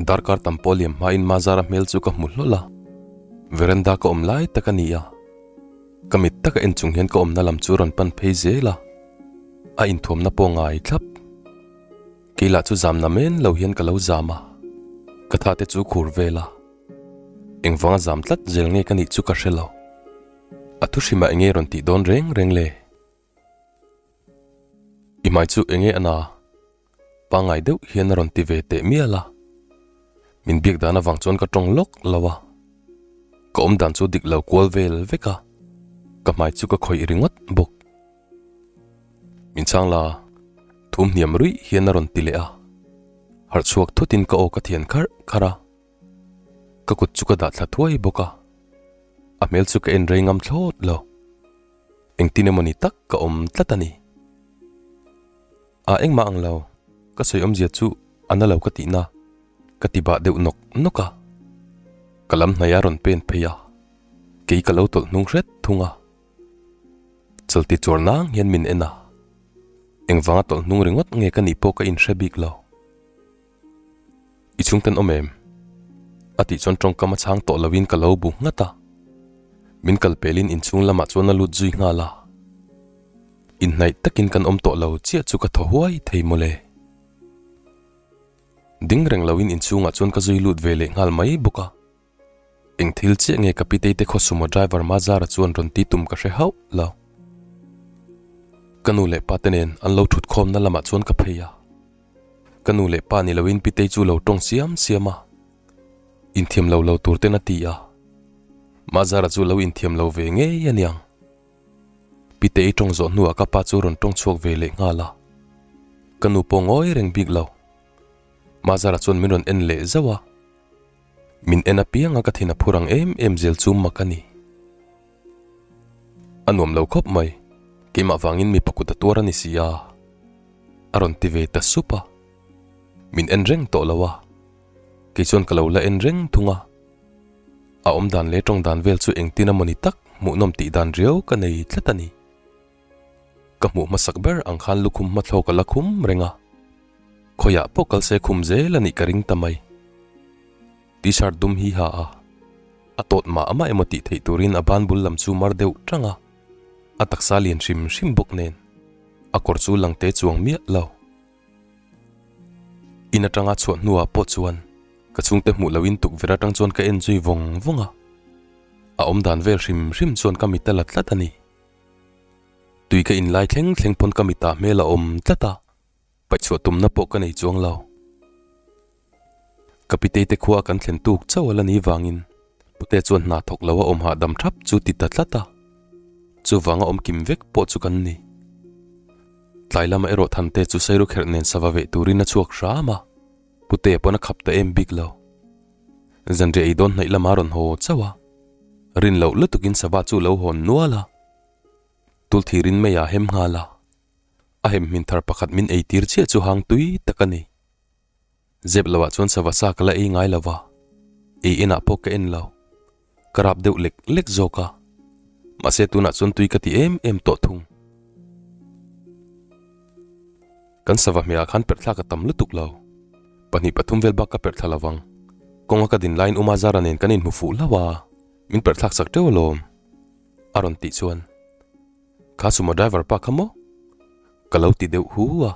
Darkar tam pawh liam hmain Mazara hmel chu ka hmu hlawl a, veranda ka awm lai tak a ni a. Ka mit taka en chung hian ka awmna lam chu rawn pan phei zel a, a inthuamna pawh ngai thlap. Kei lah chu zamna men lo hian ka lo zam a, ka tha te chu khur vel a. Engvanga zam tlat zel nge ka nih chu ka hre lo. A thu hrimah enge rawn tih dawn reng reng le? I hmai chu enge a na? Pangngai deuh hian a rawn ti ve teh mial a. Min biak dan avang chuan ka tawng lawk lo a. Ka awm dan chu dik lo kual vel vek a, ka hmai chu ka khawih ringawt bawk. Min chhang la, thum hniam ruih hian a rawn ti leh a. Harh chhuak thutin ka aw ka thian kharh kharh a. Ka kut chu ka dah thla thuai bawk a. A hmel chu ka en rei ngam thlawt lo. Engtin emawni tak ka awm tlat a ni. A engmah ang lo, ka sawi awmzia chu a na lo ka tihna ka ti bah deuh nawk nawk a. Ka lam hnaih a rawn pen phei a, kei ka lo tawlh hnung hret thung a. Chalti chuar nang hian min en a, engvanga tawlh hnung ringawt nge ka nih pawh ka inhre bik lo. I chhungten awm em? A tih chuan tawngkam a chhang tawh loin ka lo bu nghat a. Min kal pelin inchhung lamah chuan a lut zui nghal a. Inhnaih takin kan awm tawh lo chiah chu ka thaw huai thei mawle. Ding reng loin inchhungah chuan ka zui lut ve leh nghal mai bawk a. Eng thil chiah nge ka pitei te khaw sumo driver Mazara chuan rawn ti tum ka hre hauh lo. Ka nu leh pa te nen an lo thut khawmna lamah chuan ka phei a. Ka nu leh pa ni loin pitei chu lo tawng siam siam a. Inthiam lo lo tur ten a ti a. Mazara chu lo inthiam lo ve ngei aniang. Pitei tawng zawh hnuah ka pa chu rawn tawng chhuak ve leh nghal a. Ka nu pawh ngawi reng bik lo. Mazara chuan min rawn en leh zauh a. Min en apianga ka thin a phur ang em em zel chu mak a ni. A nuam lo khawp mai, keimah vangin mipa kut a tuar a ni si a, a rawn ti ve ta sup a. Min en reng tawh lo a, kei chuan ka lo la en reng thung a. A awm dan leh tawng dan vel chu engtin amawni tak hmuhnawm tih dan riau ka nei tlat a ni. Ka hmuh hmasak ber ang khan lukhum hmathlawk a la khum reng a. Khawiah pawh kal se khum zel a nih ka ring ta mai. T-shirt dum hi ha a, a tawt mah mah emaw tih theih turin a ban bul lam chu mar deuh tang a, a taksa lian hrim hrim bawk nen a kawr chu lang te chuang miah lo. In atanga chhuah hnuah pawh chuan ka chhungte hmuh loin tukverh atang chuan ka en zui vawng vawng a, a awmdan vel hrim hrim chuan ka mit a la tlat a ni. Tui ka inlai thleng thleng pawn ka mitah hmel a awm tlat a, paihchhuah tumna pawh ka nei chuang lo. Ka pitei te khua kan thlen tuk chauh a la ni vangin pute chuan hna thawk lo a awm hahdam thap chu ti ta tlat a, chuvanga awm kim vek pawh chu kan ni. Tlai lama erawh Thante chu Sairu kherh nen sava veh turin a chhuak hram a, pute pawn a khap ta em bik lo. Zanriah ei dawn hnaih lama rawn haw chauh a, rin loh lutukin sava chu lo hawn nual a, tulthirin mei a hem nghal a, a hem hmin thar pakhat min ei tir chiah chu hang tui tak a ni. Zep loah chuan sava sa ka la ei ngai lo va, ei enah pawh ka en lo, ka rap deuh lek lek zawk a, mahse tunah chuan tui ka ti em em tawh thung. Kan sava hmehah khan perh thlak a tam lutuk lo. Pahnih pathum vel bak ka perh thla lovang. Kawnga ka din laiin Uma Zara nen kan inhmu fuh hlauh a, min perh thlak sak teuh alawm. A rawn tih chuan, Kha sumo driver pa kha maw? Ka lo ti deuh hu a.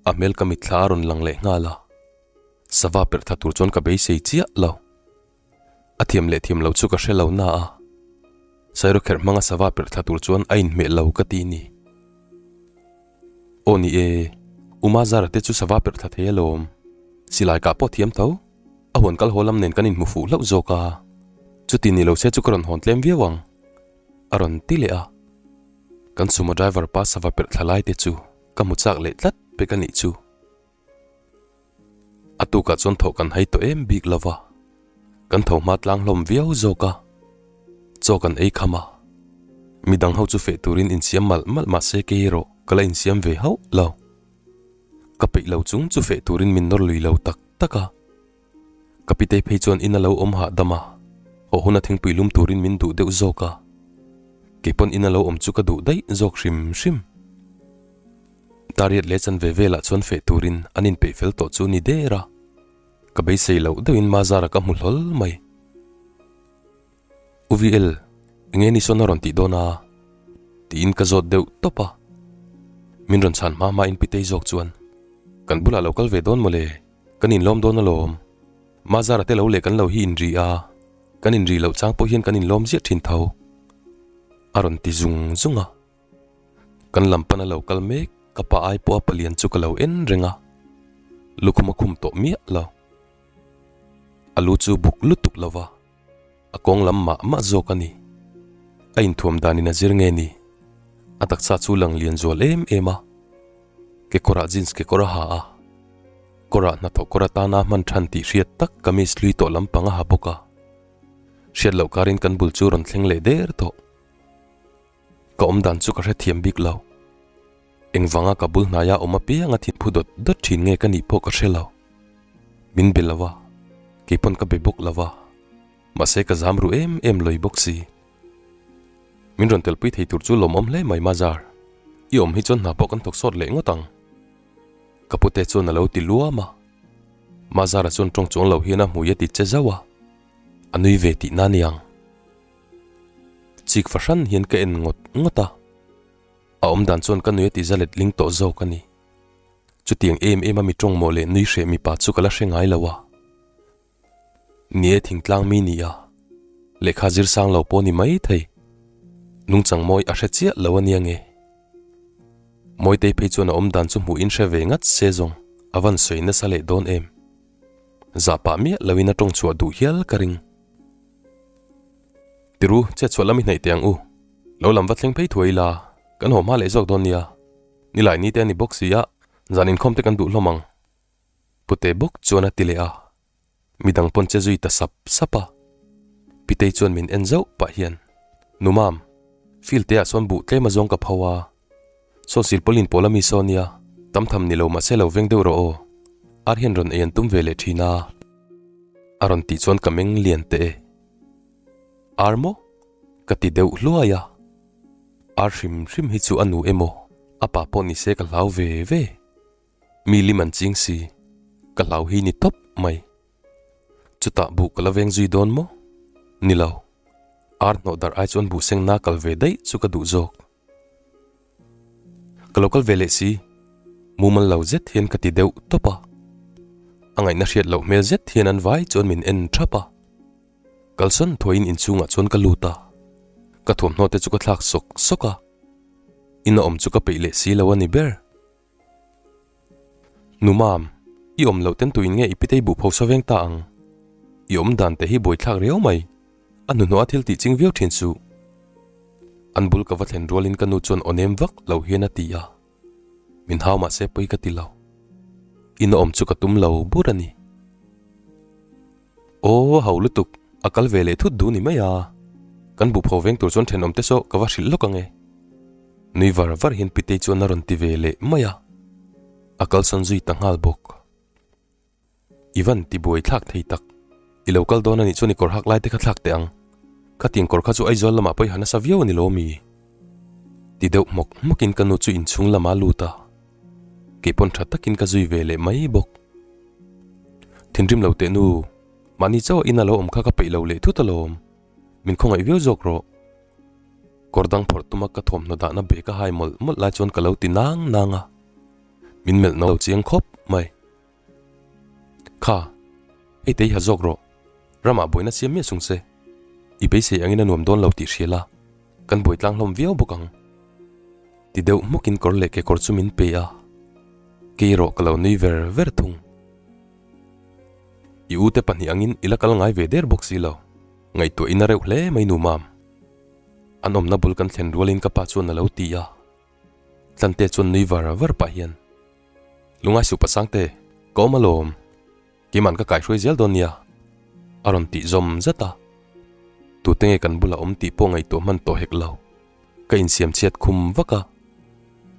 A hmel ka mitthla a rawn lang leh nghal a. Sava perh thla tur chuan ka beisei chiah lo. A thiam leh thiam lo chu ka hre lo na a, Sairawkherh hmanga sava perh thla tur chuan a inhmeh lo ka ti ni. Aw ni e, Uma Zara te chu sava perh thla thei alawm. Silai kah pawh thiam tho, a huan kal haw lam nen kan inhmu fuh hlauh zawk a. Chuti ni lo se chu ka rawn hawn tlem viau ang, a rawn ti leh a. Kan sumo driver pa sava perh thla lai te chu ka hmu chak leh tlat pek a nih chu. A tukah chuan thawh kan hai tawh em bik lo va, kan tho hma tlang hlawm viau zawk a, chaw kan ei kham a, midang ho chu feh turin insiam malh malh mah se kei erawh ka la insiam ve hauh lo. Ka peih lo chung chu feh turin min nawr lui lo tak tak a, ka pitei phei chuan in a lo awm hahdam a, haw huna thingpui lum turin min duh deuh zawk a, kei pawn in a lo awm chu ka duh daih zawk hrim hrim. Tariat leh chanve velah chuan feh turin an inpeih fel tawh chu ni der a. Ka beisei loh deuhin Mazara ka hmu hlawl mai. U VL, enge ni sawn a rawn tih dawn a? tiin ka zawt deuh tawp a. Min rawn chhan hma hma in Pitei zawk chuan, Kan bulah lo kal ve dawn mawle, kan inlawm dawn alawm. Mazara te lo leh kan lo hi inri a, kan inri loh chang pawh hian kan inlawm ziah thin tho. A rawn ti zung zung a. Kan lam pana lo kal mek ka pa ai pawha palian chu ka lo en reng a, lukhum a khum tawh miah lo. A lu chu buk lutuk lo va, a kawng lam mah mah zawk a ni. A inthuam danin a zir nge ni? A taksa chu lang lian zual em em a, kekawrah jeans kekawr a ha a, kawrah hnathawh kawr atana hman than tih hriat tak kamis hlui tawh lampang a ha bawk a. Hriat loh karin kan bul chu rawn thleng leh der tawh. Ka awm dan chu ka hrethiam bik lo. Engvanga ka bul hnaia awm apianga thin phu dawt dawt thin nge ka nih pawh ka hre lo. Min be lo a, kei pawn ka be bawk lo a, mahse ka zam ru em em lawih bawk si. Min rawn telpui thei tur chu lawmawm hle mai Mazar, i awm hi chuan hna pawh kan thawk sawt leh ngawt ang. Ka pute chuan a lo ti luam a, Mazara chuan tawng chuang lo hian a hmui a ti che zauh a, a nui ve tihna aniang. Chik fahran hian ka en ngawt ngawt a, a awm dan chuan ka nui a ti za let ling tawh zawk a ni. Chutiang em em a mi tawng mawh leh nui hreh mipa chu ka la hre ngai lo a. Ni e thingtlang mi ni a, lehkha zir sang lo pawh ni mai thei. Nungchang mawi a hre chiah lo a nia nge. Mawitei phei chuan a awm dan chu hmuh in hre ve ngat se zawng a van sawi nasa leh dawn em. Zah pah miah lo in a tawng chhuah duh hial ka ring. Tiru, chet chhuah lam i hnaih teh ang u. Lo lam va thleng phei thuai ila, kan haw hma leh zawk dawn nia. Nilai ni te a ni bawk si a, zan inkhawm te kan duh hlawm ang. Pute bawk chuan a ti leh a, midang pawn che zui ta sap sap a. Pitei chuan min en zauh pah hian, Nu mam, field te ah sawn buh tlem a zawng ka pho a, Saw silpawlin pawl a mi saw nia, tam tham ni lo mahse lo veng deuh rawh aw. Ar hian rawn ei an tum ve leh thin a. A rawn tih chuan ka meng lian teh e. Ar maw? Ka ti deuh hluai a. Ar hrim hrim hi chu a nu emaw, a pa pawh ni se ka hlau ve ve. Mi lim an ching si, ka hlau hi ni tawp mai. Chutah buh ka la veng zui dawn maw? Ni lo. Ar hnawh darh ai chuan buh seng na kal ve daih chu ka duh zawk. Ka lo kal ve leh si, mumal lo zet hian ka ti deuh tawp a. A ngaihna hriat loh hmel zet hian an vai chuan min en thap a. Kalsawn thuaiin inchhungah chuan ka lut a, ka thuamhnaw te chu ka thlak sawk sawk a. Ina awm chu ka peih leh si lo a ni ber. Nu mam, i awm loh ten tuin nge i pitei buh pho sa veng ta ang? I awm dan te hi buaithlak riau mai, a hnuhnawh a thil tih ching viau thin suh. An bul ka va thlen rualin ka nu chuan aw nem vak lo hian a ti a, min hau mahse pawi ka ti lo. Ina awm chu ka tum lo bur a ni. Aw ho lutuk, a kal ve leh thut duh ni mai a. Kan buh pho veng tur chuan thenawm te saw ka va hrilh lawk ang e. Nui var var hian Pitei chuan a rawn ti ve leh mai a, a kalsawn zui ta nghal bawk. I van ti buai thlak thei tak, i lo kal dawn a nih chuan i kawr hak lai te kha thlak teh ang. Khatiang kawr kha chu Aizawl lamah pawh i ha nasa viau a ni lo mi? Ti deuh hmawk hmawkin ka nu chu inchhung lamah a lut a. Keipawn tha takin ka zui ve leh mai bawk. Thinrim lo teh nu, mahni chauh a in a lo awm kha ka peih lo leh thut alawm. Min khawngaih viau zawk rawh. Kawr dang phawrh tuma ka thawmhnaw dahna bag a hai mawlh mawlh lai chuan ka lo ti nang nang a. Min melh no chiang khawp mai. Kha, hei te i ha zawk rawh. Ramah buaina siam miah sung se. I beisei angin a nuam dawn lo tih hria la, kan buai tlang hlawm viau bawk ang. Ti deuh hmukin kawr leh kekawr chu min pe a, kei erawh ka lo nui ver ver thung. I u te pahnih angin i la kal ngai ve der bawk si lo, ngaihtuah in a reuh hle mai nu mam. An awmna bul kan thlen rualin ka pa chuan a lo ti a, Tlante chuan nui var var pah hian, Lungai suh pasangte, ka awm alawm. Keima'n ka kaihruai zel dawn nia, a rawn tih zawm zat a. Tute nge kan bulah awm tih pawh ngaihtuah hman tawh hek lo. Ka insiam chhiat khum vak a.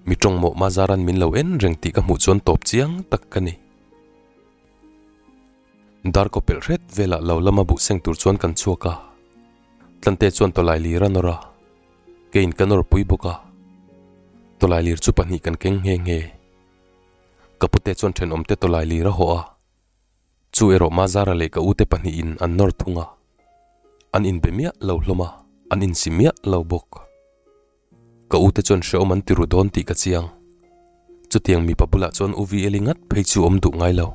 Mi tawng mawh Mazaran min lo en reng tih ka hmuh chuan tawp chiang tak ka ni. Darkaw pelh hret velah lo lama buh seng tur chuan kan chhuak a. Tlante chuan tawlai lir a nawr a. Keiin ka nawr pui bawk a. Tawlai lir chu pahnih kan keng nghe nghe. Ka pute chuan thenawmte tawlai lir a hawh a. Chu erawh Mazara leh ka ute pahnihin an nawr thung a, an inbe miah lo hlawm a, an insi miah lo bawk. Ka ute chuan hrehawm an ti ru dawn tih ka chiang. Chutiang mipa bulah chuan U VL-i ngat phei chu awm duh ngai lo.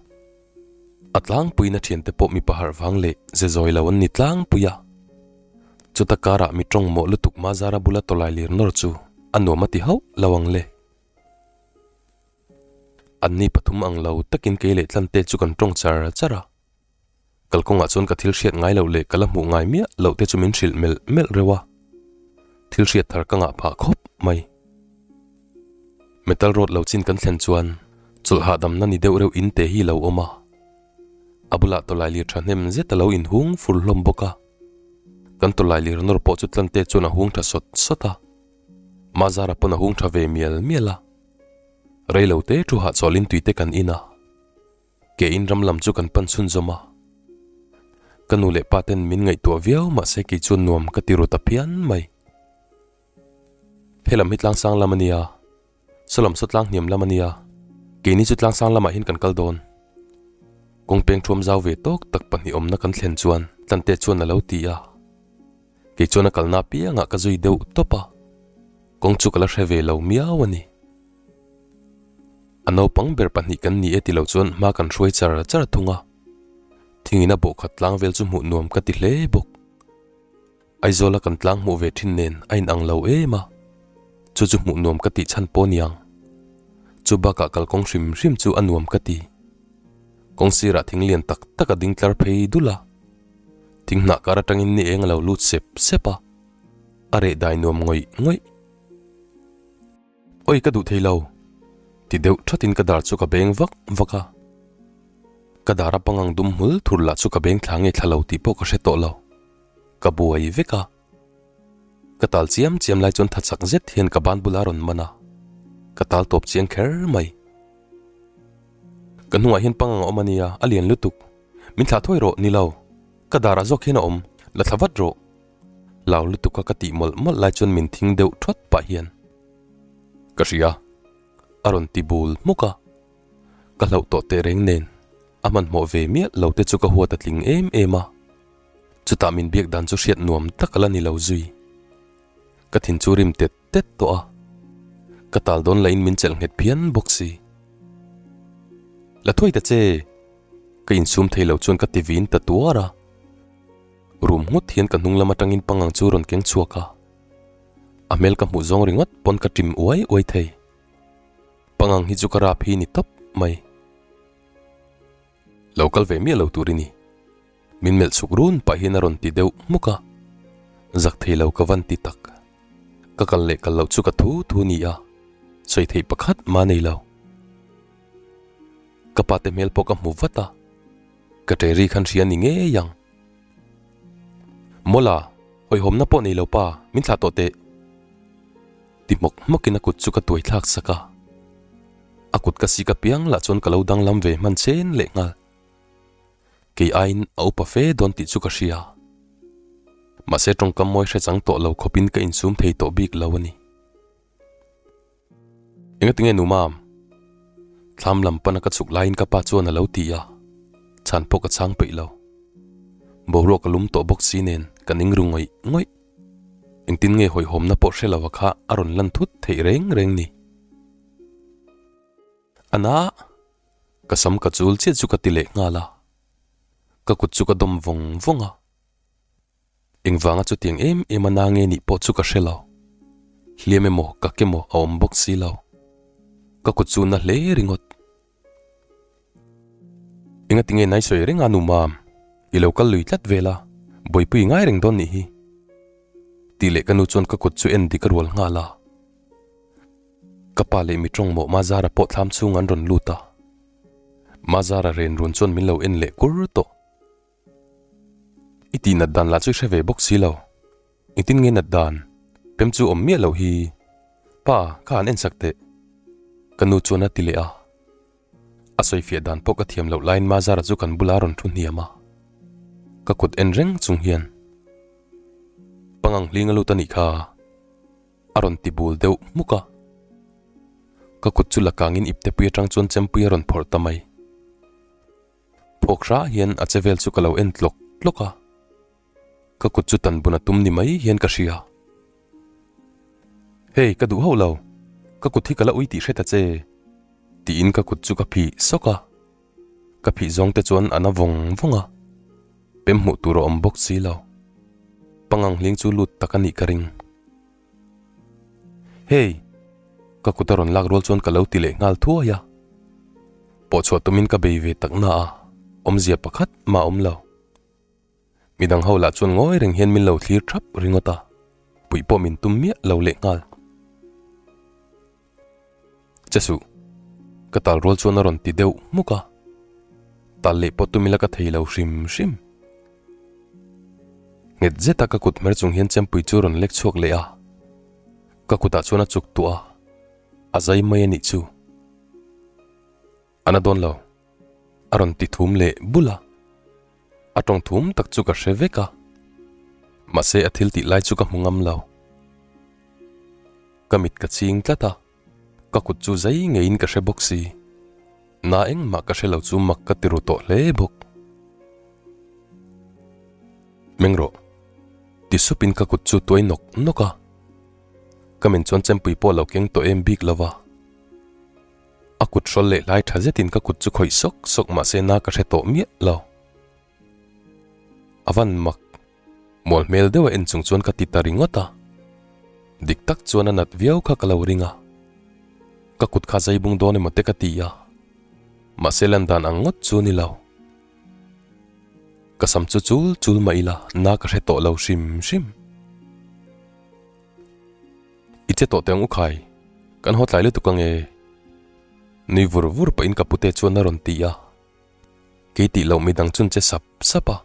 A tlangpuiin a thiante pawh mipa harh vang leh ze zawi lo an ni tlangpui a. Chuta karah mi tawng mawh lutuk Mazara bula tawlai lir nawr chu a nuam a ti hauh lo ang le. Anni pathum ang lo takin kei leh Tlante chu kan tawng char char a. Kalkawngah chuan ka thil hriat ngai loh leh ka la hmuh ngai miah loh te chu min hrilh melh melh reuh a, thil hriat thar ka ngah phah khawp mai. Metal road lo chin kan thlen chuan chawlh hahdamna ni deuh reuh in te hi lo awm a, a bulah tawlai lir thahnem zet a lo inhung fur hlawm bawk a, kan tawlai lir nawr pawh chu tlante chuan a hung tha sawt sawt a, Mazara pawn a hung tha ve mial mial a, reilo te thu hahchawlhin tui te kan in a. Ke in ram lam chu kan pan chhunzawm a, ka nu leh pa ten min ngaihtuah viau mahse kei chuan nuam ka ti ru ta phian mai. Helam hi tlangsang lam a nia, sawlam saw tlang hniam lam a nia, keini chu tlangsang lamah hian kan kal dawn. Kawng peng thuam zau ve tawk tak pahnih awmna kan thlen chuan Tlante chuan a lo ti a, kei chuan a kalna apiangah ka zui deuh tawp a, kawng chu ka la hre ve lo miau a ni. A naupang ber pahnih kan ni e ti lo chuan hma kan hruai char char thung a, thingin a bawhkhat tlang vel chu hmuh nuam ka ti hle bawk. Aizawla kan tlang hmuh ve thin nen a inang lo em a, chu chu hmuh nuam ka tih chhan pawh niang. Chu bakah kalkawng hrim hrim chu a nuam ka ti. Kawng sirah thing lian tak tak a ding tlar phei dul a, thing hnah kar atangin ni eng a lo lut sep sep a, a reh dai nuam ngawih ngawih. Oi ka duh thei lo. Ti deuh thatin ka dar chu ka beng vak vak a. Ka dar a pangang dum hmul thur lah chu ka beng thla nge thla lo tih pawh ka hre tawh lo. Ka buai vek a. Ka tal chiam chiam lai chuan tha chak zet hian ka ban bula rawn man a. Ka tal tawp chiang kher mai. Ka hnungah hian pangang a awm a nia, a lian lutuk. Min thlah thawi rawh, ni lo. Ka darah zawk hian a awm, la thla vat rawh. Hlau lutuk a ka tih mawlh mawlh lai chuan min thing deuh thawt pah hian ka hria a rawn ti bul hmuk a, ka hlauh tawh teh reng nen a hmanhmawh ve miah lo te chu ka huat a tling em em a, chutah min biak dan chu hriat nuam tak a la ni lo zui. Ka thin chu rim tet tet tawh a, ka tal dawn lahin min chelh nghet phian bawk si. La thuai ta che! Ka insum thei lo chuan ka ti vin ta tuar a. Rum nghut hian ka hnung lam atangin pangang chu rawn keng chhuak a, a hmel ka hmuh zawng ringawt pawn ka ṭim uai uai thei. Pangang hi chu ka rap hi ni tawp mai. Lo kal ve miah lo tur i ni. Min melh chhuk run pah hian a rawn ti deuh hmuk a, zak thei lo ka van ti tak. Ka kal leh kal loh chu ka thu thu ni a, sawi theih pakhat mah nei lo. Ka pa te hmel pawh ka hmu vat a. Ka ṭeri khan hria ni ngei ang. Mawla, hawihhawmna pawh nei lo pa, min thlah tawh teh. Ti hmawk hmawkin a kut chu ka tuai thlak sak a. A kut ka sik apiang lah chuan ka lo danglam ve hman chen leh nghal. Kei aiin a upa fe dawn tih chu ka hria. Mahse tawngkam mawi hre chang tawh lo khawpin ka insum thei tawh bik lo a ni. Engatinge nu mam? Thlam lam pana ka chhuk laiin ka pa chuan a lo ti a, chhan pawh ka chhang peih lo. Boruak a lum tawh bawk si nen ka ning ru ngawih ngawih. Engtin nge hawihhawmna pawh hre lo a kha a rawn lan thut theih reng reng ni. A na! Ka sam ka chul chiah chu ka ti leh nghal a, ka kut chu ka dawm vawng vawng a. Engvanga chutiang em em a na nge nih pawh chu ka hre lo. Hliam emaw kak emaw a awm bawk si lo. Ka kut chu na hle ringawt. Engati nge nai sawi reng a nu mam? I lo kal lui tlat vel a, buaipui ngai reng dawn nih hi. Tih leh ka nu chuan ka kut chu en dik a rual nghal a. Ka pa leh mi tawng mawh Mazara pawh thlam chhung an rawn lut a. Mazara ren run chuan min lo en leh kur tawh. I tih nat dan lah chu i hre ve bawk si lo. Engtin nge nat dan? Pem chu awm miah loh hi. Pa, kha an en sak teh. Ka nu chuan a ti leh a. A sawifiah dan pawh ka thiam loh laiin Mazara chu kan bula rawn thu hniam a. Ka kut en reng chung hian. Pangang hling a lut a nih kha. A rawn ti bul deuh hmuk a. Ka kut chu la kangin iptepui atang chuan chempui a rawn phawrh ta mai. Phawk hra hian a che vel chu ka lo en tlawk tlawk a, ka kut chu tan bun a tum ni mai hian ka hria. Hey, ka duh hauh lo, ka kut hi ka la ui tih hre ta che, tiin ka kut chu ka phih sawk a. Ka phih zawng te chuan a na vawng vawng a, pem hmuh tur a awm bawk si lo. Pangang hling chu lut tak a nih ka ring. Hey! Ka kut a rawn lak rual chuan ka lo ti leh nghal thuai a. Pawhchhuah tumin ka bei ve tak na a, awmzia pakhat mah a awm lo. Midang ho lah chuan ngawi reng hian min lo thlir thap ringawt a, puih pawh min tum miah lo leh nghal. Che suh, ka tal rual chuan a rawn ti deuh hmuk a, tal leh pawh tum ila ka thei lo hrim hrim. Nghet zeta ka kut hmer chung hian chempui chu a rawn lek chhuak leh a, ka kutah chuan a chuk tuah a, a zai mai a nih chu. A na dawn lo, a rawn ti thum leh bul a, a tawng thum tak chu ka hre vek a, mahse a thil tih lai chu ka hmu ngam lo. Ka mit ka ching tlat a, ka kut chu zai ngeiin ka hre bawk si. Na engmah ka hre lo chu mak ka ti ru tawh hle bawk. Meng rawh, ti supin ka kut chu tuai nawk nawk a. Ka min chuan chempui pawh lo keng tawh em bik lo va. A kut hrawl leh hlai tha zetin ka kut chu khawih sawk sawk mahse na ka hre tawh miah lo. A van mak Mual hmel deuh a en chung chuan ka ti ta ringawt a. Dik tak chuan a nat viau kha ka lo ring a. Ka kut kha zai bung dawn emaw te ka ti a. Mahse lan dan ang ngawt chu ni lo. Ka sam chu chul chul mah ila na ka hre tawh lo hrim hrim. I che tawh teh ang u khai, kan haw tlai lutuk ange. Nui vur vur pahin ka pute chuan a rawn ti a. Kei tih loh midang chun che sap sap a.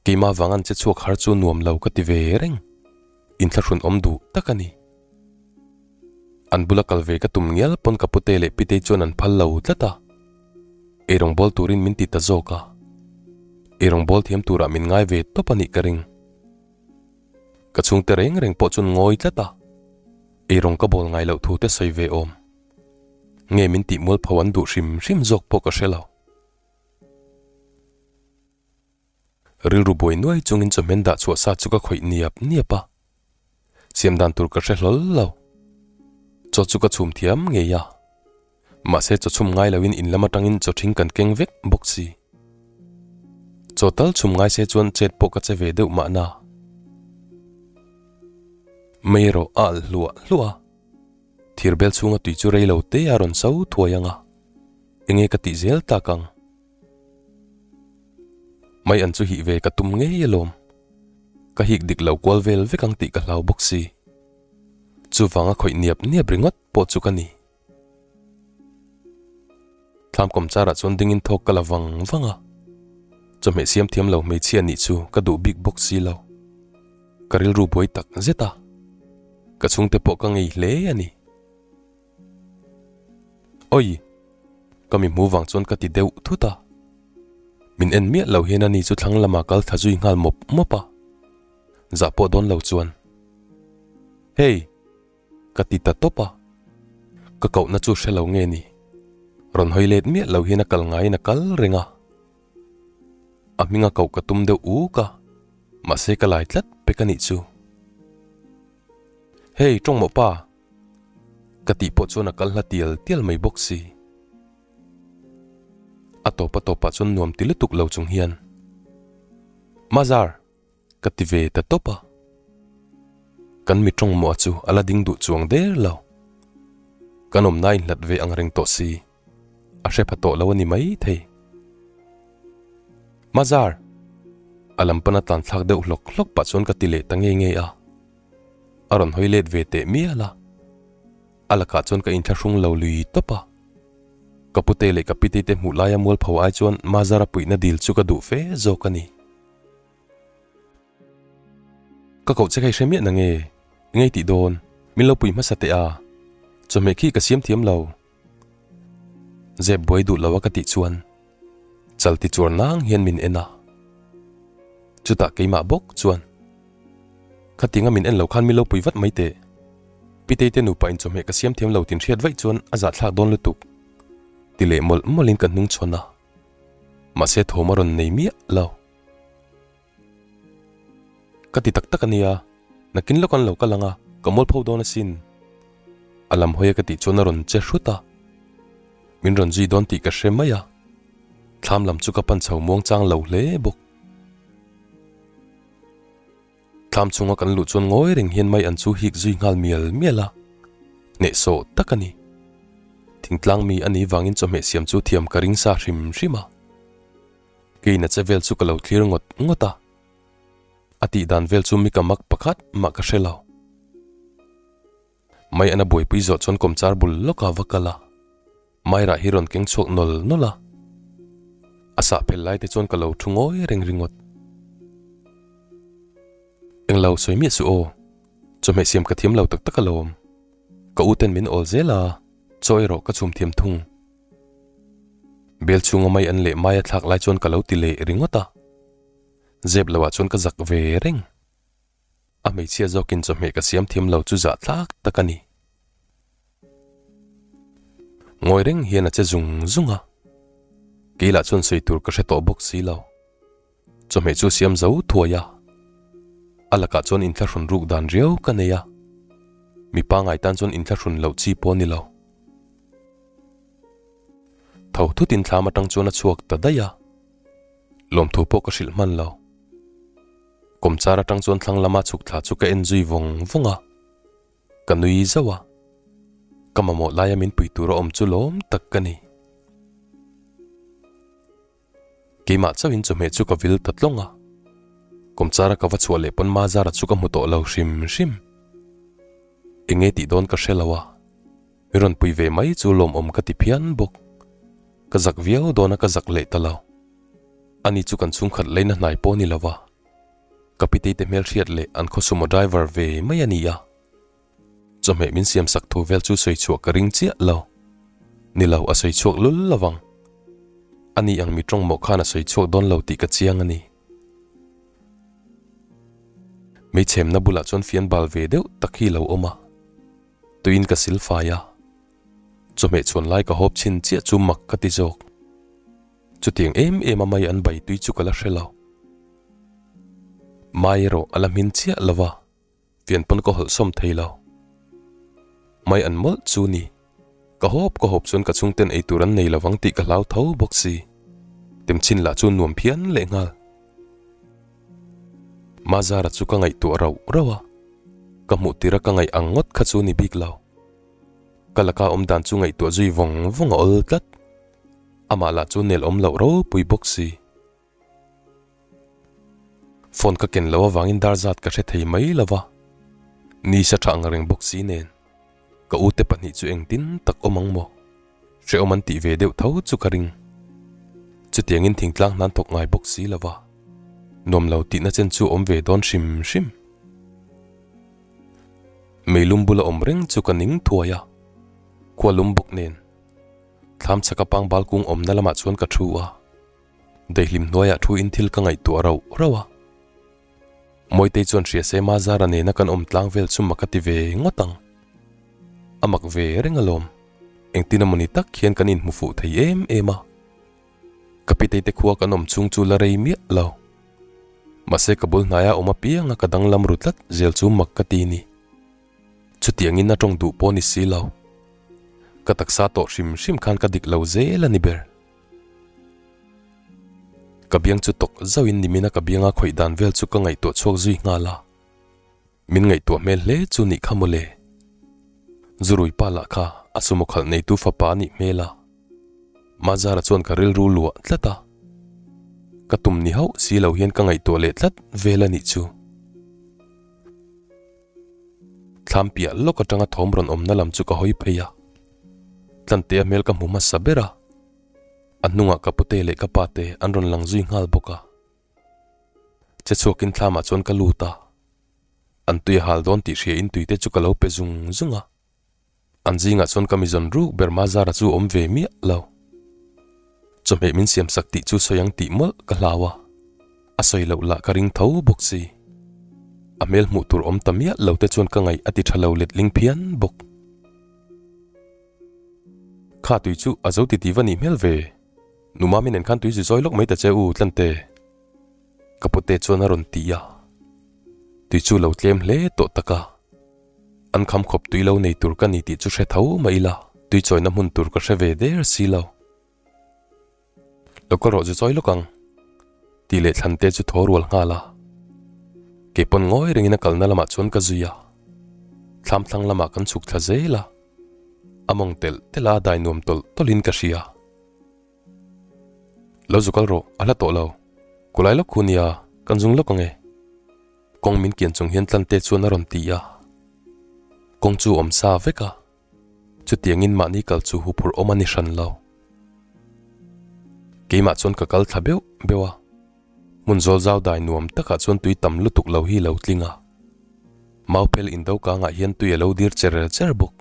Keimah vang an che chhuak har chu nuam lo ka ti ve reng. Inthlahrun awm duh tak a ni. An bula kal ve ka tum ngial pawn ka pute leh pitei chuan an phal lo tlat a. Eirawng bawl turin min ti ta zawk a. Eirawng bawl thiam turah min ngai ve tawp a nih ka ring. Ka chhungte reng reng pawh chuan ngawi tlat a. Eirawng ka bawl ngai loh thu te sawi ve awm. Nge min tih mualpho an duh hrim hrim zawk pawh ka hre lo. Rilru buai nuai chungin chawhmeh dah chhuah sa chu ka khawih niap niap a, siam dan tur ka hre hlawl lo. Chaw chu ka chhum thiam ngei a, mahse chaw chhum ngai loin in lam atangin chaw thing kan keng vek bawk si. Chaw tal chhum ngai se chuan chet pawh ka che ve deuh mahna. Mei erawh a alh hluah hluah a, thirbel chhunga tui chu rei lo te a rawn so thuai ang a, enge ka tih zel tak ang? Mai an chu hih ve ka tum ngei alawm. Ka hik dik lo kual vel vek ang tih ka hlau bawk si. Chuvanga khawih niap niap ringawt pawh chu ka ni. Thlam kawmcharah chuan dingin thawk ka la vang vang a. Chawhmeh siam thiam lo hmeichhia nih chu ka duh bik bawk si lo. Ka rilru buai tak zet a. Ka chhungte pawh ka ngei hle a ni. Oi! Ka mi hmu vang chuan ka ti deuh thut a. Min en miah lo hian ani chu thlang lamah kal thla zui nghal mawp mawp a. Zah pawh dawn lo chuan. Hey! Ka ti ta tawp a. Ka kohna chu hre lo nge ni. Rawn hawi let miah lo hian a kal ngaiin a kal reng a. A hminga koh ka tum deuh uk a, mahse ka lai tlat pek a nih chu. Hey, tawng mawh pa! Ka tih pawh chuan a kal hla tial tial mai bawk si. A tawp a tawpah chuan nuam ti lutuk lo chung hian, Mazar! Ka ti ve ta tawp a. Kan mi tawng mawh chu a la ding duh chuang der lo. Kan awmna inhlat ve ang reng tawh si. A hre pha tawh lo a ni mai thei. Mazar! A lam pana tlan thlak deuh hlawk hlawk pah chuan ka ti leh ta ngei ngei a. A rawn hawi let ve teh mial a. A lakah chuan ka inthlahrung lo lui tawp a. Ka pute leh ka pitei te hmuh laia mualpho ai chuan Mazara puihna dil chu ka duh fe zawk a ni. Ka koh che kha i hre miah nange? Ngei tih dawn, min lo pui hmasa teh a. Chawhmeh khi ka siam thiam lo. Zep buai duh lo a ka tih chuan chal ti chuar nang hian min en a. Chutah keimah bawk chuan Khatinga min en lo khan min lo pui vat mai teh. Pitei te nupa in chawhmeh ka siam thiam lo tin hriat vaih chuan a zahthlak dawn lutuk ti leh mawlh mawlhin ka hnung chhawn a. Mahse thawm a rawn nei miah lo. Ka ti tak tak a nia, nakin lawk an lo kal ang a, ka mualpho dawn asin. A lam hawi a ka tih chuan a rawn che hrut a. Min rawn zui dawn tih ka hre mai a, thlam lam chu ka pan chho muang chang lo hle bawk. Thlam chhunga kan luh chuan ngawi reng hian mai an chu hik zui nghal mial mial a, hnehsawh tak a ni. Thingtlang mi a nih vangin chawhmeh siam chu thiam ka ring sa hrim hrim a. Keina che vel chu ka lo thlir ngawt ngawt a, a tih dan vel chu mi ka mak pakhat mah ka hre lo. Mai an a buaipui zawh chuan kawmchar bul lawk a va kal a, Mairah hi rawn keng chhuak nawl nawl a, a sah phel lai te chuan ka lo thu ngawi reng ringawt. Englo sawi miah suh aw, chawhmeh siam ka thiam lo tak tak alawm. Ka u ten min awl zel a, chaw erawh ka chhum thiam thung. Bel chhunga mai an leh mai a thlak lai chuan ka lo ti leh ringawt a, zep loah chuan ka zak ve reng. A hmeichhia zawkin chawhmeh ka siam thiam lo chu zah tlak tak a ni. Ngawi reng hian a che zung zung a, kei lah chuan sawi tur ka hre tawh bawk si lo. Chawhmeh chu siam zo thuai a, a lakah chuan inthlahrun ruk dan riau ka nei a, mipa ngai tan chuan inthlahrun loh chi pawh a ni lo. Tho thutin thlam atang chuan a chhuak ta daih a, lawmthu pawh ka hrilh hman lo. Kawmchar atang chuan thlang lama chhuk thla chu ka en zui vawng vawng a, ka nui zauh a, ka mamawh laia min pui tur a awm chu lawm tak ka ni. Keimah chauhin chawhmeh chu ka vil ta tlawng a, kawmchara ka va chhuah leh pawn Mazara chu ka hmu tawh lo hrim hrim. Enge tih dawn ka hre lo a, mi rawn pui ve mai chu lawmawm ka ti phian bawk. Ka zak viau dawn a ka zak leh ta lo. Ani chu kan chhungkhat leina hnai pawh a ni lo a, ka pitei te hmelhriat leh an khaw sumo driver ve mai a ni a. Chawhmeh min siam sak thu vel chu sawi chhuah ka ring chiah lo. Ni lo, a sawi chhuak lul lo vang. Ani ang mi tawng mawh khan a sawi chhuak dawn lo tih ka chiang a ni. Hmeichhemna bulah chuan fian bal ve deuh tak hi lo awm a, tuiin ka sil fai a. Chawhmeh chhuan lai ka hawp chhin chiah chu mak ka ti zawk. Chutiang em em a mai an bai tui chu ka la hre lo. Mai erawh a la hmin chiah lo va. Fian pawn ka hawlh sawm thei lo. Mai an mawlh chu ni. Ka hawp ka hawp chuan ka chhungten ei tur an nei lo vang tih ka hlau tho bawk si. Temchhin lah chu nuam phian leh nghal. Mazara chu ka ngaihtuah rauh rauh a, ka hmuh tira ka ngaih ang ngawt kha chu ni bik lo. Ka laka awm dan chu ngaihtuah zui vawng vawng a awl tlat. Amah lah chu nel awm loh ropui bawk si. Phone ka ken loh avangin dar zat ka hre thei mai lo va, ni sa tha ang reng bawk si nen ka ute pahnih chu engtin tak awm ang maw? Hrehawm an tih ve deuh tho chu ka ring. Chutiangin thingtlang hnan thawk ngai bawk si lo va, nuam lo tihna chen chu awm ve dawn hrim hrim. Meilum bula awm reng chu ka ning thuai a, khua lum bawk nen thlam chhaka pangbal kung awmna lamah chuan ka thu a. Daihlim hnuaiah thu in thil ka ngaihtuah rauh rauh a. Mawitei chuan hria se Mazara nena kan awm tlang vel chu mak a ti ve ngawt ang. A mak ve reng alawm. Engtin amawni tak hian kan inhmu fuh thei em em a. Ka pitei te khua kan awm chhung chu la rei miah lo. Mahse ka bul hnaia awm apianga ka danglam ru tlat zel chu mak ka ti ni. Chutiangin a tawng duh pawh ni si lo. Ka taksa tawh hrim hrim khan ka dik lo zel a ni ber. Ka biang chu tawk zauhin nimina ka bianga khawih dan vel chu ka ngaihtuah chhuak zui nghal a, min ngaihtuah hmel hle chu nih kha mawle. Zurui pa lah kha a sumo khalh neitu fapa a nih hmel a, Mazara chuan ka rilru luah tlat a, ka tum ni hauh si lo hian ka ngaihtuah leh tlat vel a nih chu. Thlam piah lawk atanga thawm rawn awmna lam chu ka hawi phei a, Tlantea hmel ka hmu hmasa ber a, a hnungah ka pute leh ka pate an rawn lang zui nghal bawk a. Che chhuakin thlamah chuan ka lut a, an tui a hal dawn tih hria in tuite chu ka lo pe zung zung a. An zingah chuan ka mizawn ruk ber Mazara chu awm ve miah lo. Chawhmeh min siam sak tih chu sawi ang tih mawlh ka hlau a, a sawi loh lah ka ring tho bawk si. A hmel hmuh tur awm ta miah lo te chuan ka ngaih a ti tha lo letling phian bawk. Kha tui chu a zo ti ti va nih hmel ve. Nu Mami nen khan tui zu zawi lawk mai ta che u Tlante. Ka pute chuan a rawn ti a. Tui chu lo tlem hle tawh tak a. An kham khawp tui lo nei tur ka ni tih chu hre tho mai ila, tui chawina hmun tur ka hre ve der si lo. Lo kal rawh zu chawi lawk ang. Tih leh Thlante chu thaw rual nghal a. Kei pawn ngawi rengin a kalna lamah chuan ka zui a. Thlam thlang lamah kan chhuk thla zel a. A mawng telh telh a dai nuam tawlh tawlhin ka hria. Lo zu kal rawh, a hla tawh lo. Kulai lawk khu nia, kan zung lawk ang e. Kawng min kian chung hian Tlante chuan a rawn ti a. Kawng chu awm sa vek a. Chutiangin mahni kal chu huphurh awm a ni hran lo. Keimah chuan ka kal thla beuh beuh a. Hmun zawl zau dai nuam takah chuan tui tam lutuk lo hi lo tling a. Mauphel indo kangah hian tui a lo dir cher cher bawk.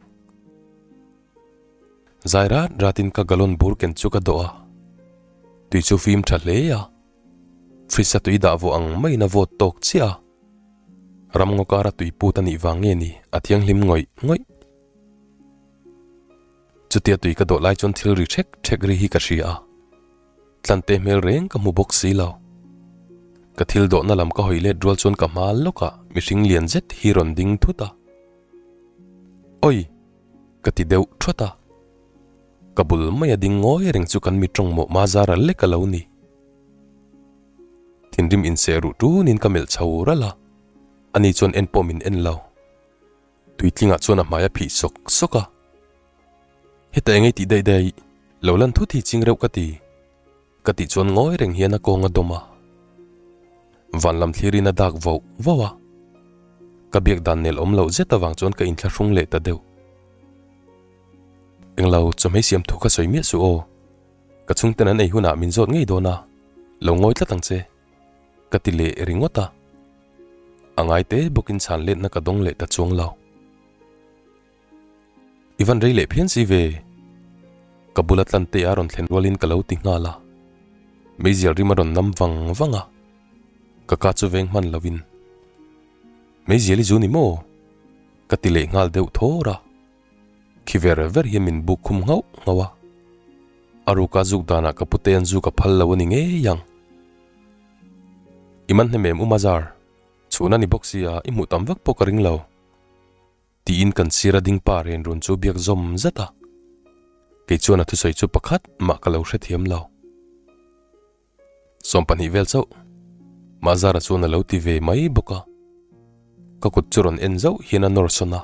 Zai rat ratin ka gallon bur ken chu ka dawh a. Tui chu fim tha hle a. Fridge a tui dah vawh ang maiin a vawt tawk chiah a. Ramngaw kara tui put a nih vang nge ni a thianghlim ngawih ngawih. Chutia tui ka dawh lai chuan thil ri ṭhek ṭhek ri hi ka hria a. Tlante hmel reng ka hmu bawk si lo. Ka thil dawhna lam ka hawi let rual chuan ka hma lawkah mihring lian zet hi rawn ding thut a. Oi! Ka ti deuh ṭhawt a. Ka bul mai a ding ngawi reng chu kan mi ṭawng mawh Mazara lek a lo ni. Thinrim inseh ruh ṭunin ka melh chho ralh a, ani chuan en pawh min en lo. Tuitlingah chuan a hmai a phih sawk sawk a. Heta eng ei tih daih daih, lo lan thut hi ching reuh ka ti. Ka tih chuan ngawi reng hian a kawng a dawm a. Van lam thlirin a dak vauh vauh a. Ka biak dan nel awm loh zet avang chuan ka inthlahrung leh ta deuh. Englo, chawhmei siam thu kha sawi miah suh aw. Ka chhungten an ei hunah min zawt ngei dawn a, lo ngawi tlat ang che. Ka ti leh ringawt a. A ngai te bawkin chhan letna ka dawng leh ta chuang lo. I van rei leh phian si ve. Ka bula tlante a rawn thlen rualin ka lo ti nghal a. Meizial rim a rawn nam vang vang a. Ka ka chu veng hman lovin. Meizial i zu ni maw? Ka ti leh nghal deuh thawr a. Khi ver ver hian min buk khum nghauh nghauh a. A ruka zuk danah ka pute an zuk a phal lo a ni ngei ang. I man hnem em u Mazar? Chhun a ni bawk sia, i hmuh tam vak pawh ka ring lo. Tiin kan sira ding pa ren run chu biak zawm zat a. Kei chuan a thusawi chu pakhat mah ka lo hrethiam lo. 20 vel chauh. Mazara chuan a lo ti ve mai bawk a. Ka kut chu rawn en zauh hian a nawr sawn a.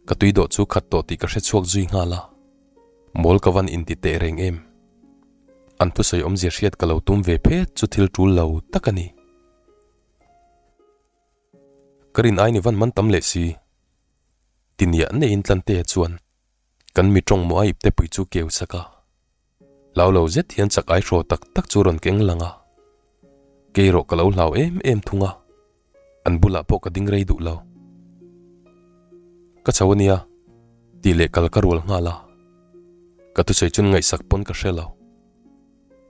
Ka tui dawh chu khat tawh tih ka hre chhuak zui nghal a. Mawl ka van inti teh reng em. An thusawi awmzia hriat ka lo tum ve phet chu thil tul lo tak a ni. Ka rin ai ni van man tam leh si. Ti niah neiin Tlantea chuan kan mi tawng maw a ipte pui chu keu sak a. Hlau lo zet hian chak ai hraw tak tak chu rawn keng lang a. Kei erawh ka lo hlau em em thung a. An bulah pawh ka ding rei duh lo. Ka chho a nia, tih leh kal ka rual nghal a. Ka thusawi chuan ngaihsak pawn ka hre lo.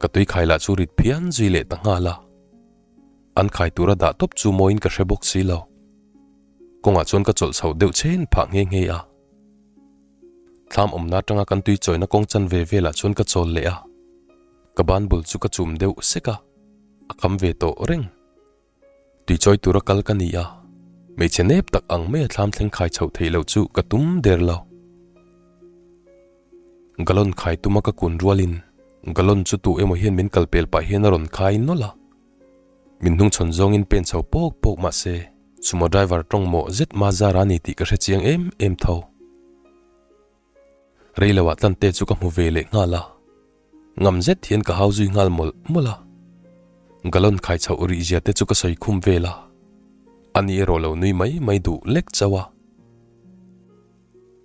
Ka tui khai lah chu rit phian zui leh ta nghal a. An khai tura dah tawp chu mawiin ka hre bawk si lo. Kawngah chuan ka chawlh chhoh deuh chen phah nghe nghe a. Thlam awmna atanga kan tui chawina kawng chan ve velah chuan ka chawl leh a. Ka ban bul chu ka chum deuh sek a, a kham ve tawh reng. Tui chawi tura kal ka ni a, hmeichhe nep tak ang maia thlam thleng khai chhoh theih loh chu ka tum der lo. Galon khai tuma ka kun rualin galon chu tu emaw hian min kal pel pah hian a rawn khai nawlh a. Min hnungchhawn zawngin pen chho pawk pawk mah se sumo driver tawng mawh zet ma zar a ni tih ka hre chiang em em tho. Rei loah Tlante chu ka hmu ve leh nghal a, ngam zet hian ka hau zui nghal mawlh mawlh a. Galon khai chhoh rih zia te chu ka sawi khum vel a, ani erawh lo nui mai mai duh lek chauh a.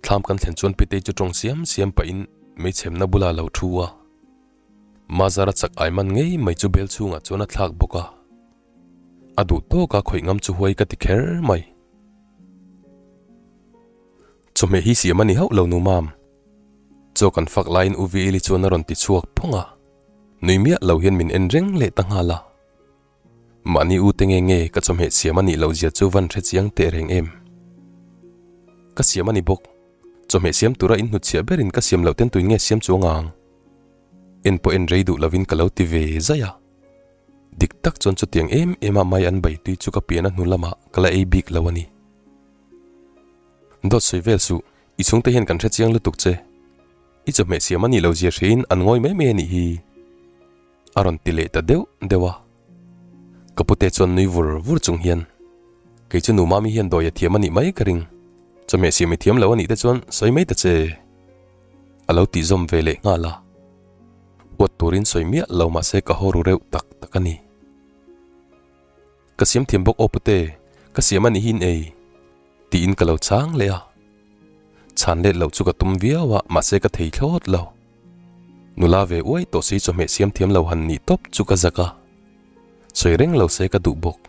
Thlam kan thlen chuan Pitei chu tawng siam siam pahin meichhemna bulah a lo thu a. Mazara chak ai man ngei mai chu bel chhungah chuan a thlak bawk a. A duh tawk a khawih ngam chu huai ka ti kher mai. Chawhmeh hi siam a ni hauh lo nu mam. Chaw kan fak laiin U Vili chuan a rawn ti chhuak phawng a. Nui miah lo hian min en reng leh ta nghal a. Mahni u te nge nge ka chawhmeh siam a nih loh zia chu van hre chiang teh reng em. Ka siam a ni bawk. Chawhmeh siam tura in hnutchhiah berin ka siam loh ten tuin nge siam chuang ang? En pawh en rei duh lovin ka lo ti ve zaih a. Dik tak chuan chutiang em em a mai an bai tui chu ka pian a hnu lamah ka la ei bik lo a ni. Dawt sawi vel suh, i chhungte hian kan hre chiang lutuk che. I chawhmeh siam a nih lo zia hriain an ngawi mai mai a nih hi. A rawn ti leh ta deuh deuh a. Ka pute chuan nui vur vur chung hian, Kei chu nu Mami hian dawi a thiam a nih mai ka ring. Chawhmeh siam i thiam lo a nih te chuan sawi mai ta che. A lo tih zawm ve leh nghal a. Huat turin sawi miah lo mahse ka haw ru reuh tak tak a ni. Ka siam thiam bawk aw pute, ka siam a nih hi in ei. Tiin ka lo chang leh a. Chhan let loh chu ka tum viau a, mahse ka thei thlawt lo. Nula ve uai tawh si chawhmeh siam thiam lo han nih tawp chu ka zak a. Sawi reng lo se ka duh bawk.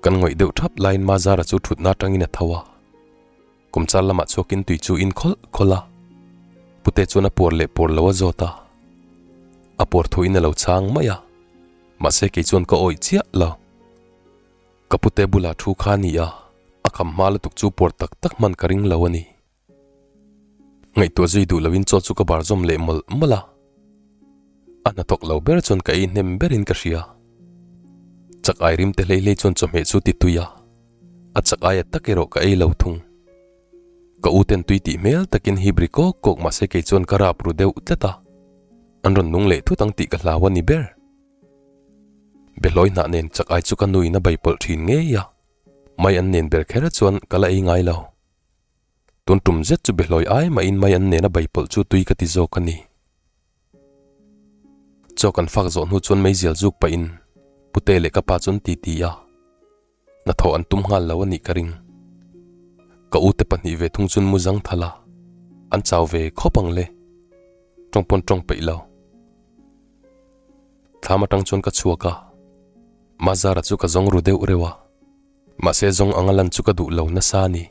Kan ngawih deuh thap laiin Mazara chu thutna atangin a tho a. Kumchar lamah chhuakin tui chu in khawlh khawlh a. Pute chuan a puar leh puar lo a zawt a. A puar thuin a lo chang mai a. Mahse kei chuan ka awih chiah lo. Ka pute bulah thu kha a ni a, a kham hma lutuk chu puar tak tak hman ka ring lo a ni. Ngaihtuah zui duh loin chaw chu ka bar zawm leh mawlh mawlh a. A hnathawk lo ber chuan ka ei hnem berin ka hria. Chak ai rim te hlei hlei chuan chawhmeh chu ti tui a, a chak aia tak erawh ka ei lo thung. Ka u ten tui tih hmel takin hip ri kawk kawk mahse kei chuan ka rap ru deuh tlat a, an rawn nung leh thut ang tih ka hlau a ni ber. Behlawi hnah nen chak ai chu ka nuin a bai pawlh thin ngei a, mai an nen ber kher chuan ka la ei ngai lo. Tun tum zet chu behlawi ai mahin mai an nen a bai pawlh chu tui ka ti zawk a ni. Chaw kan fak zawh hnu chuan meizial zuk pahin Pute leh ka pa chu an titi a. Hnathawh an tum nghal lo a nih ka ring. Ka ute pahnih ve thung chuan mu zang thal a, an chau ve khawp ang le. Tawng pawn tawng peih lo. Thlam atang chuan ka chhuak a, Mazara chu ka zawng ru deuh reuh a, mahse zawng anga lan chu ka duh lo nasa a ni.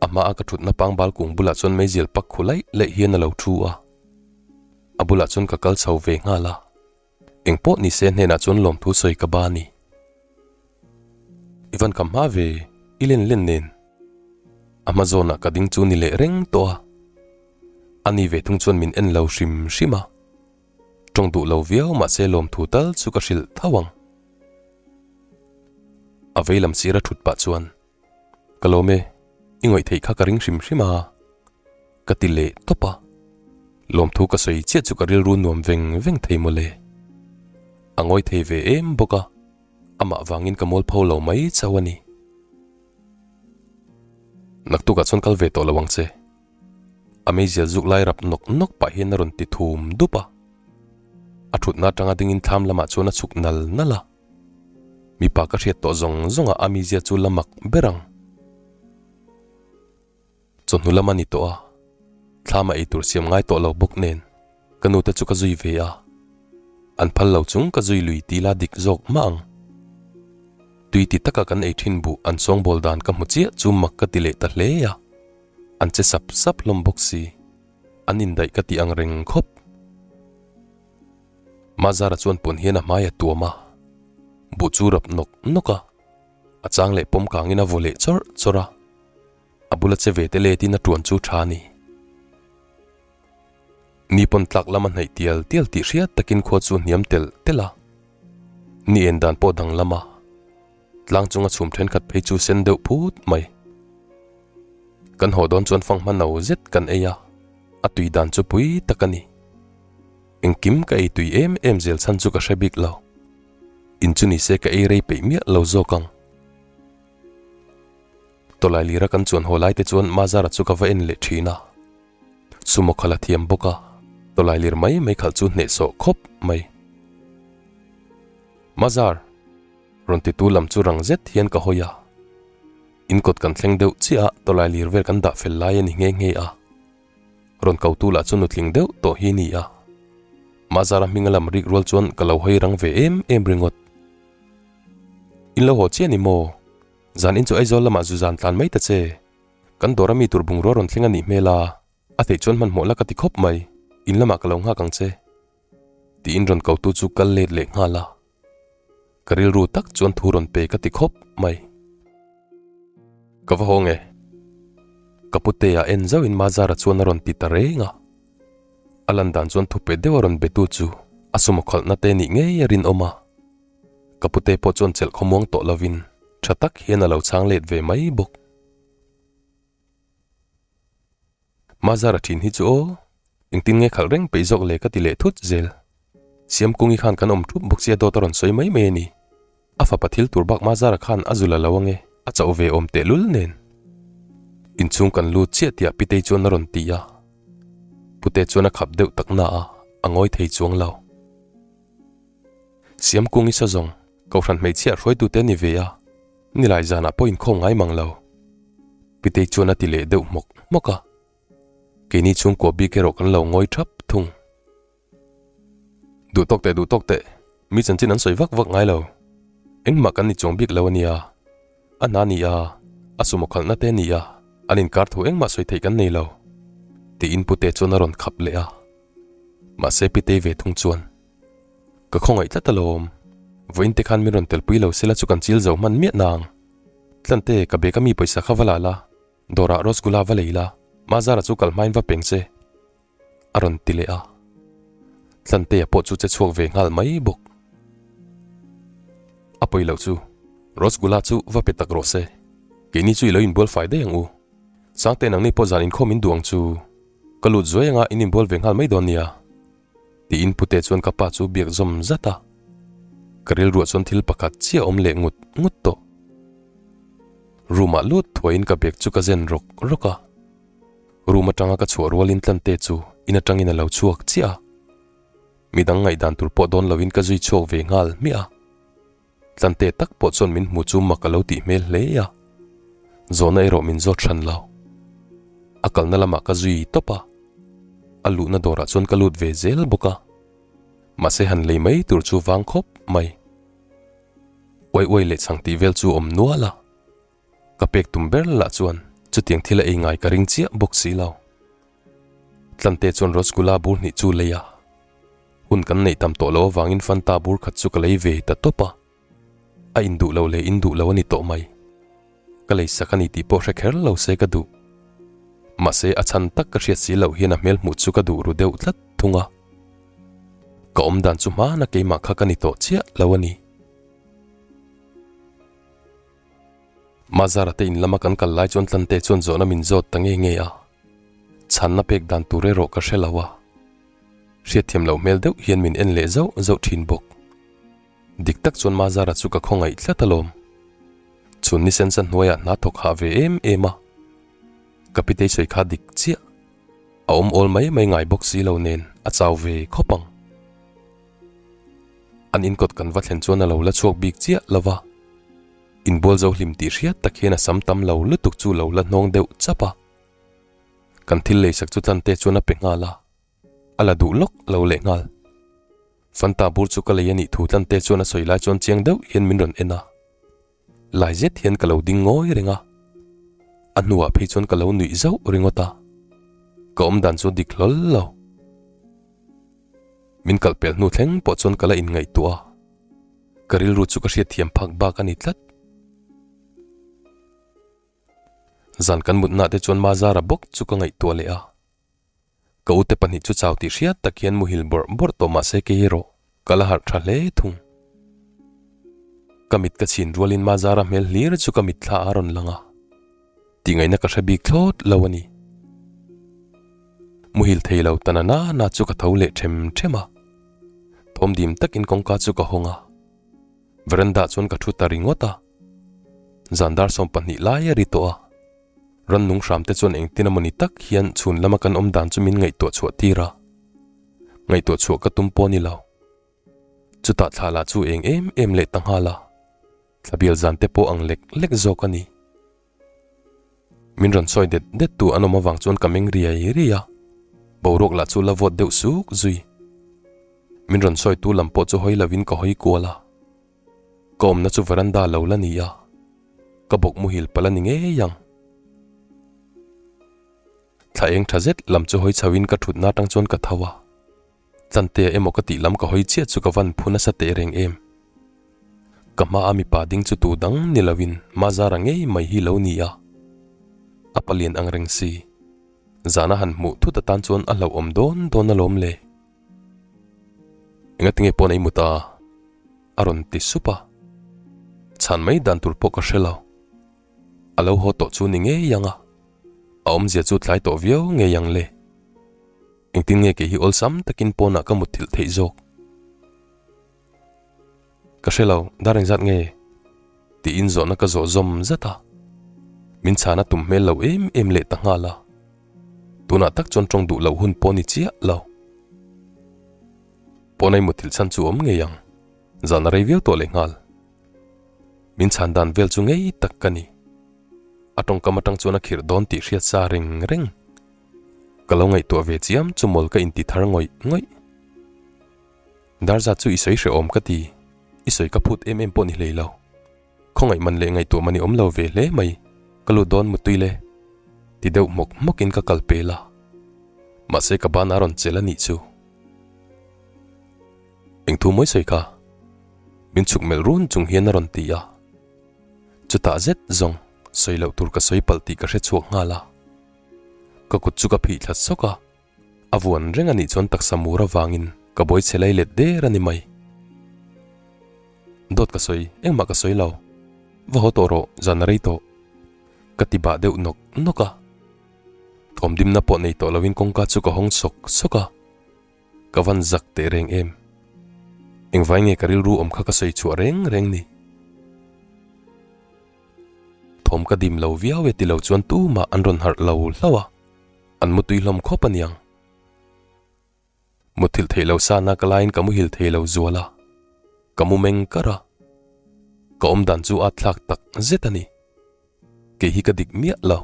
A hmaa ka thutna pangbal kung bulah chuan meizial pak khu laih laih hian a lo thu a, a bulah chuan ka kal chho ve nghal a. Eng pawh ni se hnenah chuan lawmthu sawi ka ba ni. I van kam hma ve, i len len nen. A hma zawnah ka ding chu ni leh reng tawh a. A ni ve thung chuan min en lo hrim hrim a. Tawng duh lo viau mahse lawmthu tal chu ka hrilh tho ang. A vei lam sira thut pah chuan, Ka lawm e, i ngawih theih kha ka ring hrim hrim a. Ka ti leh tawp a, lawmthu ka sawi chiah chu ka rilru nuam veng veng thei mawle. A ngawi thei ve em bawk a, amah vangin ka mual pho lo mai chauh a ni. Naktukah chuan kal ve tawh lo ang che. A meizial zuk lai rap nawk nawk pah hian a rawn ti thum dup a. A thutna atanga dingin thlam lamah chuan a chhuk nal nal a. Mipa ka hriat tawh zawng zawngah a mizia chu la mak ber ang. Chawhnu lam a ni tawh a, thlam a ei tur siam ngai tawh lo bawk nen ka nute chu ka zui ve a, an phal lo chung ka zui lui tih la dik zawk mah ang. Tui ti taka kan ei thin buh an sawngbawl dan ka hmu chiah chu mak ka ti leh ta hle a, an che sap sap hlawm bawk si, an indaih ka ti ang reng khawp. Mazara chuan pawn hian a hmai a tuam a, buh chu rap nawk nawk a, a chang leh pawm kangin a vaw leh chawrh chawrh a. A bula che ve te letin a tuan chu tha a ni. Ni pawn tlak lam a hnaih tial tial tih hriat takin khua chu hniam telh telh a. Ni en dan pawh dang lam a. Tlang chunga chhum thenkhat phei chu sen deuh phut mai. Kan haw dawn chuan fanghma no zet kan ei a, a tui dan chu pui tak a ni. Engkim ka ei tui em em zel chhan chu ka hre bik lo. In chu ni se ka ei rei peih miah lo zawk ang. Tawlai lira kan chuan haw lai te chuan Mazara chu ka va en leh thin a. Sumo khalh a thiam bawk a, tawlai lir mai mai khalh chu hnehsawh khawp mai. Mazar! Rawn titu lam chu rang zet hian ka hawi a. In kawt kan thleng deuh chiah a, tawlai lir vel kan dah fel lai a ni nghe nghe a. Rawn kotu lah chu nutling deuh tawh hi ni a. Mazara hminga lam rik rual chuan ka lo hawi rang ve em em ringawt. In lo haw chiah ni maw? Zan in chu Aizawl lamah zu zan tlan mai ta che. Kan dawr a mi tur bungrua rawn thleng a nih hmel a, a theih chuan hmanhmawh la ka ti khawp mai, in lamah ka lo nghak ang che. Tiin rawn kotu chu kal let leh nghal a. Ka rilru tak chuan thu rawn pe ka ti khawp mai. Ka va haw nge? Ka putea en zauhin Mazara chuan a rawn ti ta reng a. A lan dan chuan thupe deuh a rawn betu chu a sumo khalhna te nih ngei a rinawm a. Ka pute pawh chuan chelh khawmuang tawh lovin tha tak hian a lo chhang let ve mai bawk. Mazara thin hi chu aw, engtin nge khalh reng peih zawk le ka ti leh thut zel. Siamkungi khan kan awm thup bawk sia dawt a rawn sawi mai mai a ni. A fapa thil tur bak Mazara khan a zul a lo ange, a chauh ve awm tehlul nen. Inchhung kan lut chiah tih ah Pitei chuan a rawn ti a. Pute chuan a khap deuh tak na a, a ngawi thei chuang lo. Siamkungi sa zawng, Kohhran hmeichhia hruaitute a ni ve a, nilai zanah pawh inkhawm ngai mang lo. Pitei chuan a ti leh deuh hmawk hmawk a. Keini chhungkua bik erawh kan lo ngawi thap thung. Duh tawk teh, duh tawk teh, mi chanchin an sawi vak vak ngai lo. Engmah kan ni chuang bik lo a nia. A hna ni a, a sumo khalhna te a ni a, an inkar thu engmah sawi theih kan nei lo. Tiin Pute chuan a rawn khap leh a. Mahse Pitei ve thung chuan, Ka khawngaih tlat alawm. Vawiin te khan min rawn telpui lo sela chu kan chil zo hman miah nang. Tlante, ka bag a mi pawisa kha va la la, dawrah Rosgula va lei la, Mazara chu kal hmain va peng che. A rawn ti leh a. Tlantea pawh chu che chhuak ve nghal mai bawk. A pawi loh chu Rosgula chu va pe tak rawh se. Keini chu i lo inbual fai daih ang u. Sangte nangni pawh zan inkhawm in duh ang chu. Ka lut zuai anga in inbual ve nghal mai dawn nia. Tiin pute chuan ka pa chu biak zawm zat a. Ka rilruah chuan thil pakhat chiah awm leh ngut ngut tawh. Room ah lut thuaiin ka bag chu ka zen rawk rawk a. Room atanga ka chhuah rualin Tlante chu in atangin a lo chhuak chiah a. Midang ngaihdan tur pawh dawn loin ka zui chhuak ve nghal hmiah a. Tlante tak pawh chuan min hmu chu mak a lo tih hmel hle a. Zawhna erawh min zawt hran lo. A kalna lamah ka zui tawp a. A luhna dawrah chuan ka lut ve zel bawk a. Mahse han lei mai tur chu vang khawp mai. Uai uai leh chhang tih vel chu awm nual a. Ka pek tum ber lah chuan chutiang thil a ei ngai ka ring chiah bawk si lo. Tlante chuan Rasgula bur hnih chu lei a. Hun kan neih tam tawh lo avangin Fanta bur khat chu ka lei ve ta tawp a. A induh lo leh induh lo a ni tawh mai. Ka lei sak a ni tih pawh hre kher lo se ka duh. Mahse a chhan tak ka hriat si loh hian a hmel hmuh chu ka duh ru deuh tlat thung a. Ka awmdan chu hmana keimah kha ka ni tawh chiah lo a ni. Mazara te in lama kan kal lai chuan Tlante chuan zawhna min zawt ta nge nge a, chhanna pek dan tur erawh ka hre lo a. Hriatthiam loh hmel deuh hian min en leh zauh zauh thin bawk. Dik tak chuan Mazara chu ka khawngaih tlat alawm. Chhun ni sensa hnuaiah hna thawk hah ve em em a. Ka pitei sawi kha dik chiah. A awm awl mai mai ngai bawk si lo nen a chau ve khawp ang. An inkawt kan va thlen chuan a lo la chhuak bik chiah lo va. Inbual zo hlim tih hriat tak hian a sam tam lo lutuk chu lo la hnawng deuh chap a. Kan thil leisak chu Tlante chuan a pe nghal a, a la duh lawk lo leh nghal. Fanta bur chu ka lei a nih thu Tlante chuan a sawi lai chuan chiang deuh hian min rawn en a. Lai zet hian ka lo ding ngawi reng a. A hnuah phei chuan ka lo nuih zauh ringawt a. Ka awmdan chu dik hlawl lo. Min kalh pel hnu thleng pawh chuan ka la inngaihtuah a. Ka rilru chu ka hriatthiam phak bak a ni tlat. Zan kan mutna te chuan Mazara bawk chu ka ngaihtuah leh a. Ka ute pahnih chu chau tih hriat tak hian muhil bawrh bawrh tawh mah se kei erawh ka la harh tha hle thung. Ka mit ka chhin rualin Mazara hmel hlir chu ka mitthla a rawn lang a. Tihngaihna ka hre bik thlawt lo a ni. Muhil thei lo ta na na chu ka tho leh them them a. Thawm dim takin kawngka chu ka hawng a. Veranda chuan ka thu ta ringawt a. Zan dar 12 lai a ri tawh a. Rannung hram te chuan engtin emaw ni tak hian chhun lama kan awm dan chu min ngaihtuah chhuah tir a. Ngaihtuah chhuah ka tum pawh a ni lo. Chutah thla lah chu eng em em leh ta nghal a. Thlabial zan te pawh ang lek lek zawk a ni. Min rawn sawi det det tu an awm avang chuan ka meng riai riai a, boruak lah chu la vawt deuh suk zui. Min rawn sawi tu lam pawh chu hawi lovin ka hawi kual a, ka awmna chu veranda lo la ni a, ka bawk muhil palh a ni ngei ang. Thla eng tha zet lam chu hawi chho in ka thutna atang chuan ka tho a. Tlantea emaw ka tih lam ka hawi chiah chu ka van phu nasa teh reng em. Ka hma a mipa ding chu tu dang ni lovin Mazara ngei mai hi lo ni a. A palian ang reng si. Zana han hmuh thut atan chuan a hlauhawm dawn dawn alawm le. Engatinge pawn ei mut a? A rawn ti sup a. Chhan mai dan tur pawh ka hre lo. A lo haw tawh chu ni ngei ang a. A awmzia chu tlai tawh viau ngei ang le. Engtin nge kei hi awlsam takin pawnah ka mutthilh theih zawk? Ka hre lo, dar engzat nge? Tiin zawhna ka zawh zawm zat a. Min chhan a tum hmel lo em em leh ta nghal a. Tunah tak chuan tawng duh loh hun pawh ni chiah lo. Pawnai mutthilh chhan chu awm ngei ang. Zan a rei viau tawh leh nghal. Min chhan dan vel chu ngei tak ka ni. A tawngkam atang chuan a khirh dawn tih hriat sa reng reng. Ka lo ngaihtuah ve chiam chu mawl ka inti thar ngawih ngawih. Dar zat chu i sawi hrehawm ka ti, i sawi ka phut em em pawh ni hlei lo. Khawngaih man leh ngaihtuah man i awm lo ve hle mai, ka lut dawn mutui le. Ti deuh hmawk hmawk in ka kal pel a. Mahse ka ban a rawn chelh a nih chu. Eng thu mawi sawi kha? Min chhuk melh run chung hian a rawn ti a. Chutah zet zawng sawi loh tur ka sawi palh tih ka hre chhuak nghal a. Ka kut chu ka phih thla sawk a. A vuan reng a nih chuan taksa mur avangin ka buai chhe lai let der a ni mai. Dawt ka sawi, engmah ka sawi lo. Va haw tawh rawh, zan a rei tawh. Ka ti bah deuh nawk nawk a. Thawmdimna pawh nei tawh loin kawngka chu ka hawng sawk sawk a. Ka van zak teh reng em. Engvai nge ka rilru awm kha ka sawi chhuah reng reng ni. Thawm ka dim lo viau e ti lo chuan tumah an rawn harh lo hlauh a. An mutui hlawm khawp a niang. Mutthilh theih lo sana ka laiin ka muhil thei lo zual a, ka mu meng kar a. Ka awm dan chu a thlak tak zet a ni. Kei hi ka dik miah lo.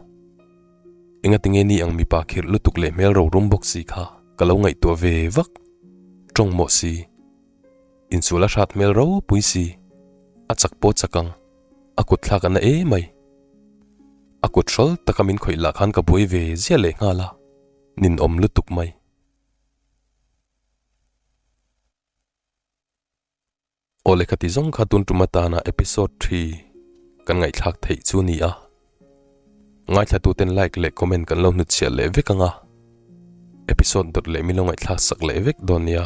Engatinge ni ang mipa khirh lutuk leh hmel ro rum bawk si kha ka lo ngaihtuah ve vak. Tawng mawh si. Insual a hrat hmel ropui si. A chak pawh chak ang. A kut thlak a na e mai. A kut hrawl taka min khawih lah khan ka buai ve ziah leh nghal a, ninawm lutuk mai. Aw lehkha ti zawng kha tun tum atana episode thi kan ngaihthlak theih chu ni a. Ngaithlatuten like leh comment kan lo hnutchhiah leh vek ang a. Episode dawt leh min lo ngaihthlak sak leh vek dawn nia.